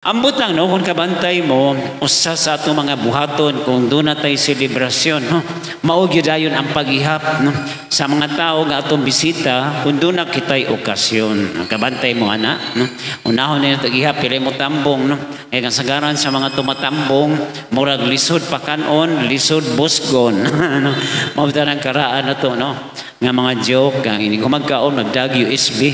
Ambot lang, no, kung kabantay mo, usa sa atong mga buhaton kung duna tay selebrasyon, no, mao gyud dayon ang paghihap, no, sa mga tao nga atong bisita kung duna kitay okasyon. Kabantay mo ana, no? Unahon na tagihap pila mo tambong, no? Kay kasagaran sa mga tumatambong, murag lisod pakanon, lisod busgon, no? Mao ang karaan na to, no? Nga mga joke ang ini kung magkaon magdag USB,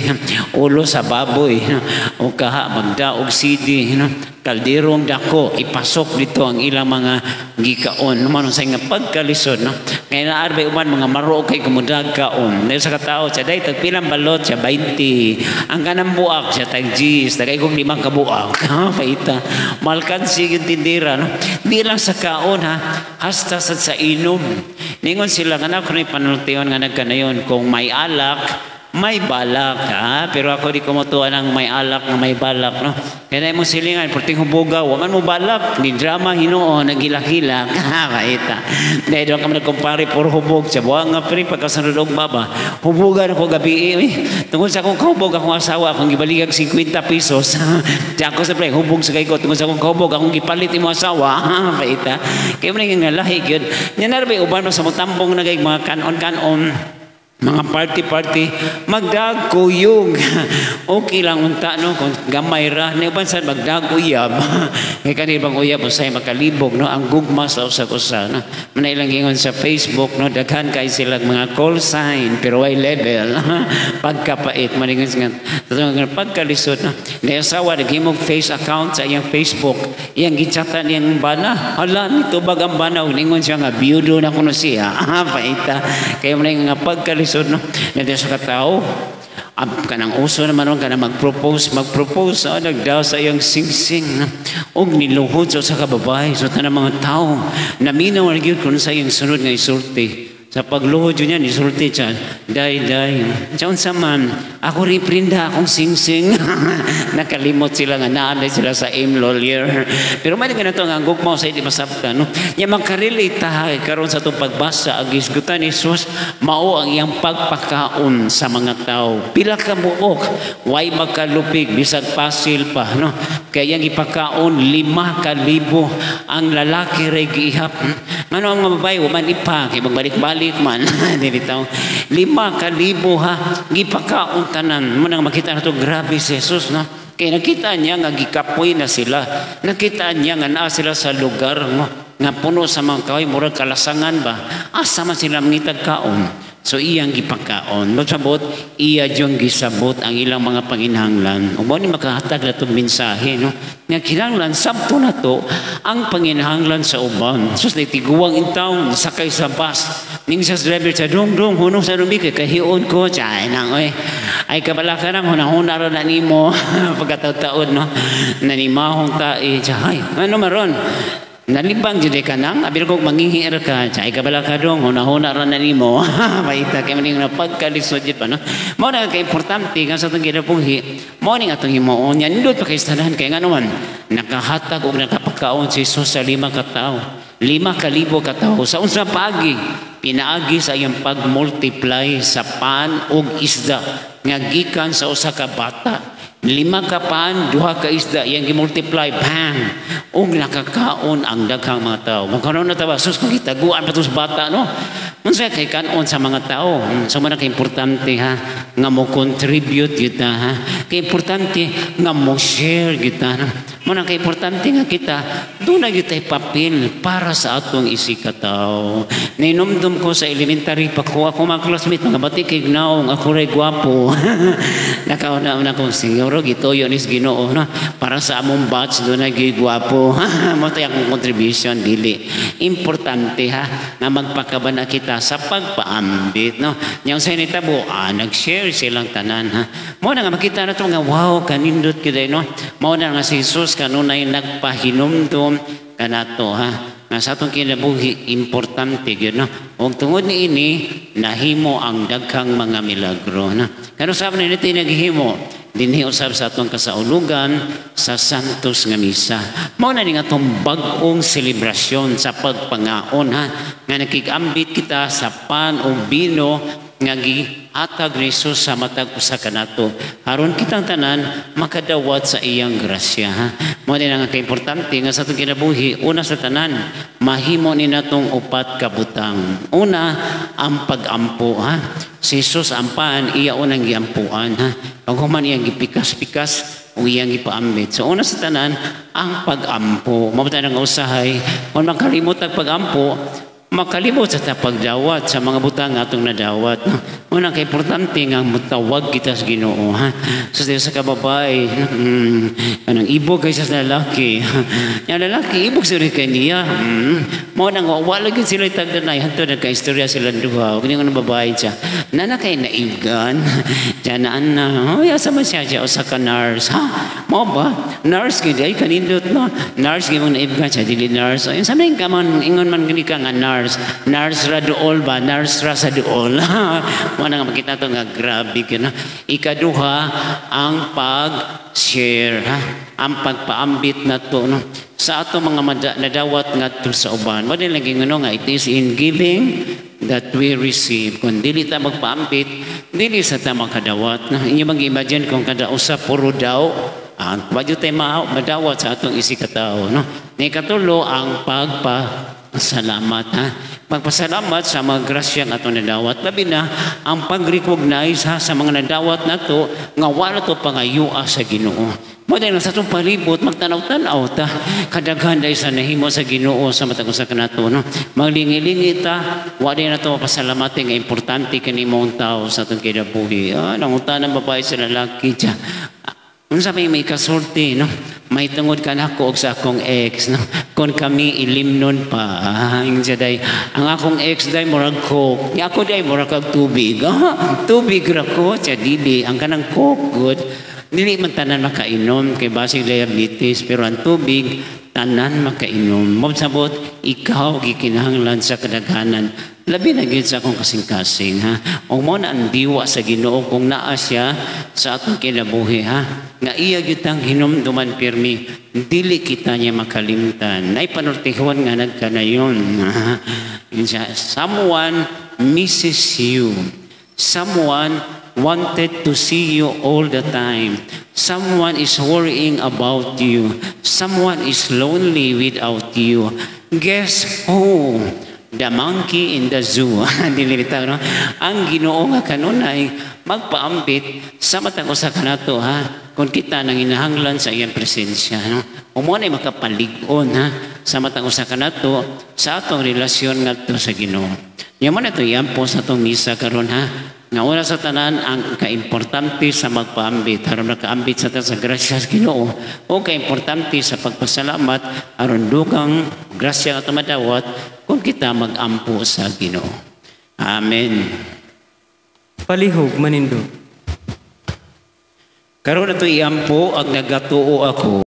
ulo sa baboy, no? O kaha magdaog CD, no? Kalderong dako ipasok dito ang ilang mga gikaon, no? Manong sa nga pagkalisod, no? Kay naarbay uban mga maro kay kumudag kaon dahil sa katao siya day tag pilang balot siya, 20 ang kanang buak siya, tag G's tagay kong 5 ka buak. Paita malkansi yung tindira, no? Di lang sa kaon ha, hasta sa inom. Ningon sila nga na kuno panultion nga nagkanayon, kung may alak may balak, ha? Pero ako di ko motuwa ng may alak nga may balak, no? Kaya na mo silingan, perting huboga, wa man mo balak, ni drama hinuon, nagilak-hilak, ha, maita. Dahil doon ka man nagkumpare, puro hubog, siya, buwang nga pre, pagkasunod og baba, hubogan ako gabi, eh, tungod sa akong kahubog, akong asawa, akong gibaligag 50 pesos, siya ako sa pre, hubog sa kay ko, tungod sa akong kahubog, akong gipalit imo asawa, ha, maita. Kaya mo nga lahi, yun. Yan na uban sa mutambong na kay mga kanon-kanon, mga party-party, magdag kuyog. Okay lang unta, no, kung gamay ra. Ni uban sad magdag uyab. Kay kani bang uyab usay makalibog, no, ang gugma sa usa-usa, no. Manay lang ingon sa Facebook, no, daghan kay sila mga call sign pero way level. Pagkapait maningon nga nga pagkalisod, no. Ni asawa naghimog face account sa iyang Facebook. Iyang gichatan iyang bana. Hala, nitubag ang bana ug ningon siya nga biyudo na kuno siya. Paita. Kay man nga pagkalisod, no. Na sa katao ang kanang uso naman ron kanang magpropose, oh, nagdaw sa iyang singsing, no? Og niluhod sa usa ka babae. So tanang mga tao naminaw ra gyud kun sa iyang sunod nga isulti. Sa pagluhod yun niya, nisulti siya, "Day, day, siya unsa man, ako rin prinda akong singsing." Nakalimot sila nga naanay sila sa M Lawyer. Pero may ganito nga ang gugma sa hindi masabtan, no? Nya makarelate ta karon sa atong pagbasa, ang gisgutan ni Jesus mao ang iyang pagpakaon sa mga tao. Pila ka buok, way makalupig bisag pasil pa, no? Kaya iyang ipakaon 5,000, ang lalaki ray giihap. Ngano ang mga babae wa man ipa kay magbalik-balik man dili taw. 5,000 ha, gipakaon tanan. Mo nang makita nato, grabe si Jesus, no? Kay nakita niya nga gikapoy na sila. Nakita niya nga naa sila sa lugar, no, nga puno sa mga kahoy, murag kalasangan ba. Asa man sila mangitag kaon? So iyang gipakaon. Sabot, iya yung gisabot ang ilang mga panginahanglan. Ug mao ni makahatag na itong mensahe, no? Nga kinahanglan sabto na to ang panginahanglan sa uban. Sus, tiguang in town, sakay sa bus. Ning sa driver sa dong dong hunong sa rumi kay kahion ko chay nang oy. Ay kabala ka nang hunahuna ra na nimo pagkataon, no. Nanimahong tae chay. Ano maron? Nalibang jud ka nang abil ko manginghi ra ka chay kabala ka dong hunahuna ra na nimo. Maita kay maning na pagkalisod jud pa, no. Mao na kay importante nga sa atong kinabuhi, mao ning atong himuon. Yan nindot pa kay tanan kay ngano man nakahatag og nakapakaon si Jesus sa 5 ka tawo. 5,000 ka tawo sa unsa paagi? Pinaagi sa iyang pag-multiply sa pan ug isda nga gikan sa usa ka bata. 5 ka pan, 2 ka isda, iyang gi-multiply, bang! Ug nakakaon ang daghang mga tao. Magkaroon na tawa, sus, kung gitaguan pa to sa bata, no? Unsa kay kanon sa mga tao? So man kay importante ha, nga mo contribute kita ha. Kay importante nga mo share kita. Mo na kay importante nga kita duna gyud tay papel para sa atong isigkatawo. Nainumdum ko sa elementary pa ko, ako mga classmate mga bati kay gnaong ako ray gwapo. Nakauna una ko siguro gituyo ni Ginoo, no, para sa among batch duna gyud gwapo. Mo tay akong contribution dili. Importante ha nga magpakabana kita sa pagpaambit, no. Nya unsay nitabo, nag-share silang tanan ha. Mo na nga makita nato nga wow kanindot gyud, no. Mao na nga si Jesus kanunay nagpahinumdum kanato ha. Nga sa atong kinabuhi importante gyud, no. Ug tungod niini nahimo ang daghang mga milagro, no. Kano sa ni naghimo dinhi usab sa atong kasaulugan sa Santos nga Misa. Mao na ning atong bag-ong selebrasyon sa pagpangaon ha, nga nakigambit kita sa pan ug bino. nga gihatag ni Jesus sa matag usa kanato aron kitang tanan makadawat sa iyang grasya, ha. Mao din ang kaimportante nga sa atong kinabuhi, una sa tanan mahimo ni natong upat ka butang. Una, ang pagampo, ha. Si Jesus ampan, iya unang giampuan, ha. Paghuman, iyang gipikas-pikas ug iyang gipaambit. So una sa tanan, ang pagampo. Mao nga usahay kung makalimot ang pagampo, makalimot sa ta pagdawat sa mga butang nga atong nadawat. No? Una kay importante nga mutawag kita sa Ginoo, ha. So sa kababae, kanang ibog kay sa lalaki. Yang lalaki ibog sa kay niya. Mao nang wala gyud sila tagdanay hantod nagka-istorya sila duha. Ug ningon ang babae siya. Nana kay naibgan. Diyan na na. Oh, asa man siya siya usa ka nurse. Ha? Mao ba? Nurse gid ay kanindot, no. Nurse gid mong naibgan siya, dili nurse. Ay, sa ka man ingon man gani ka nga nurse. Nurse ra duol ba? Nurse ra sa duol. Mao na nga makita to nga grabe gyud na. Ikaduha, ang pag-share, ha. Ang pagpaambit nato, no, sa ato mga nadawat ngadto sa uban. Mao din lagi ngano nga it is in giving that we receive. Kung dili ta magpaambit, dili sa ta makadawat. No? Inyo bang imagine kung kada usa puro daw, ang wadyo tayo madawat sa atong isig katao. No? Ni katulo, ang pagpasalamat. Ha? Pagpasalamat sa mga grasyang atong nadawat. Labi na ang pag-recognize, ha, sa mga nadawat nato nga wala to pangayua sa Ginoo. Mo din sa atong palibot, magtanaw-tanaw ta, kadaghan dahil sa nahimo sa Ginoo sa matag usa kanato, no. Maglingi-lingi ta, wa din nato mapasalamati nga importante kani mong tao sa atong kinabuhi. Ah, nangutan ang babae sa lalaki siya. Unsa may kasulti, no? May tungod ka nako og sa akong ex, no? Kung kami ilimnon pa, ah, ingon siya day, ang akong ex day murag Coke. Nya ako day murag kag tubig. Ah, tubig ra ko, siya dili ang kanang Coke good. Dili man tanan makainom kay basig diabetes, pero ang tubig tanan makainom. Mo sabot ikaw gikinahanglan sa kadaghanan. Labi na gyud sa akong kasing-kasing, ha. Og mo na ang diwa sa Ginoo kung naa siya sa atong kinabuhi, ha. Nga iya gyud tang hinumduman pirmi, dili kita niya makalimtan. Nay panultihon nga nagkanayon. Ha. Yun siya, someone misses you. Someone wanted to see you all the time. Someone is worrying about you. Someone is lonely without you. Guess who? The monkey in the zoo. Dili bitaw, no? Ang Ginoo nga kanunay magpaambit sa matag usa kanato, ha, kung kita nanginahanglan sa iyang presensya, no. Umo na makapalig-on, ha, sa matag usa kanato sa atong relasyon ngadto sa Ginoo. Nya mo na to iampo sa atong misa karon, ha. Nga una sa tanan, ang kaimportante sa magpaambit aron makaambit sa sa grasya sa Ginoo o kaimportante sa pagpasalamat aron dugang grasya nga madawat kung kita magampo sa Ginoo. Amen. Palihog manindog. Karon na to iampo ang "Nagatuo Ako".